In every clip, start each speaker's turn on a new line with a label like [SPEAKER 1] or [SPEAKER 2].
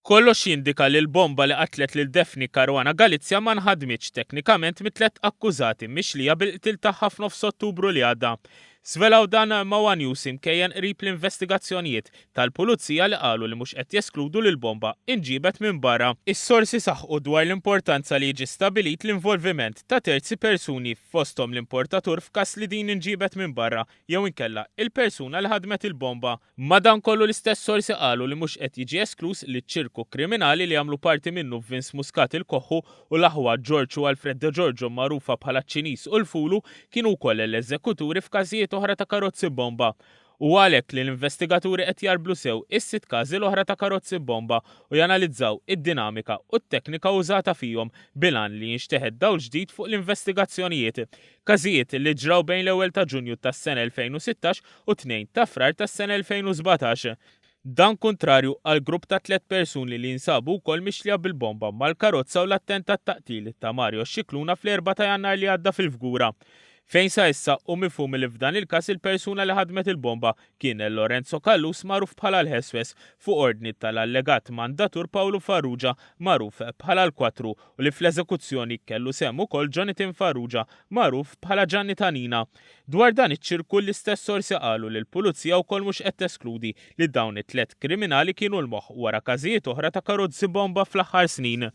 [SPEAKER 1] Kollox jindika li l-bomba li qatlet lil Daphne Caruana Galizia ma nħadmitx teknikament mit-tlett akkużati mixlija bil-qtil tagħha f'nofs Ottubru li għadda. Żvelaw dan ma' one News imkejjen qrib l-investigazzjonijiet tal-Pulizija li qalu li mhux qed jeskludu li l-bomba inġiebet minn barra. Is-sorsi saħqu dwar l-importanza li jiġi stabilit l-involviment ta' terzi persuni fosthom l-importatur f'każ li din inġiebet minn barra jew inkella il-persuna li ħadmet il-bomba. Madankollu l-istess sorsi qalu li mhux qed jiġi eskluż li ċ-ċirku kriminali li jagħmlu parti minnu Vince Muscat il-Koħħu u l-aħwa George u Alfred Degiorgio magħrufa bħala ċ-Ċiniż u l-Fulu kienu wkoll l-eżekuturi f'każijiet oħra ta' karozzi bomba. Huwa għalhekk li l-investigaturi qed jgħarblu sew is-sitt każi l-oħra ta' karozzi bomba u janalizzaw id-dinamika u t-teknika użata fihom bil-għan li jinxteħet dawl ġdid fuq l-investigazzjonijiet. Każijiet li ġraw bejn l-ewwel ta' Ġunju tas-sena 2016 u t-tnejn ta' Frar tas-sena 2017. Dan kuntrarju għall-grupp ta' tlett persuni li jinsabu wkoll mixlija bil-bomba mal-karozza u l-attentat ta' qtil ta' Mario Scicluna fl-erbgħa ta' Jannar li għadda fil-Fgura. Fejn sa issa hu mifhum li f'dan il-każ il-persuna li ħadmet il-bomba kien Lorenzo Callus magħruf bħala l-Ħeswes fuq ordni tal-allegat mandatur Pawlu Farrugia magħruf bħala l-Kwatru u li fl-eżekuzzjoni kellu sehem ukoll Jonathan Farrugia, magħruf bħala Ġanni ta' Nina. Dwar dan iċ-ċirku, l-istess sorsi qalu li l-Pulizija wkoll mhux qed teskludi li dawn it-tlett kriminali kienu l-moħħ wara każijiet oħra ta' karozzi bomba fl-aħħar snin.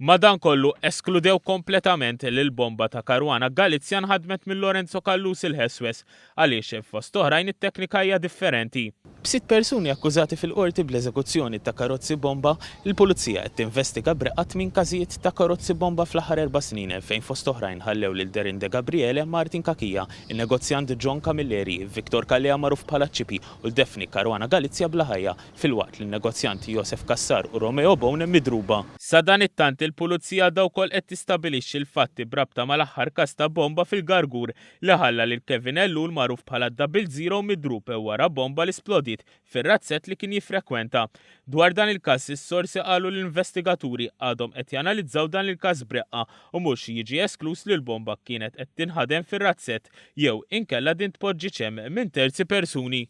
[SPEAKER 1] Madankollu, eskludew kompletament li l-bomba ta' Caruana Galizia nħadmet minn Lorenzo Callus il-Ħeswes, għaliex, fost oħrajn it-teknika hija differenti. B'sitt persuni akkużati fil-Qorti bl-eżekuzzjoni ta' karozzi bomba, il-Pulizija qed tinvestiga b'reqqa tmien każijiet ta' karozzi bomba fl-aħħar erba' snin fejn fost oħrajn ħallew lil Darren Degabriele, Martin Cachia, in-negozjant John Camilleri, Victor Calleja magħruf bħala Ċipi u l-Daphne Caruana Galizia bla ħajja filwaqt li n-negozjanti Josef Cassar u Romeo Bone midruba. Sadanittant il-Pulizija għadha wkoll qed tistabilixxi l-fatti b'rabta mal-aħħar każ ta' bomba fil-Gargur li ħalla lil Kevin Ellul magħruf bħala Double Zero midrub wara bomba li splodiet fir-razzett li kien jiffrekwenta. Dwar dan il-każ is-sorsi qalu li l-investigaturi għadhom qed janalizzaw dan il-każ b'reqqa u mhux jiġi eskluż li l-bomba kienet qed tinħadem fir-razzett jew inkella din tpoġġietx hemm minn terzi persuni.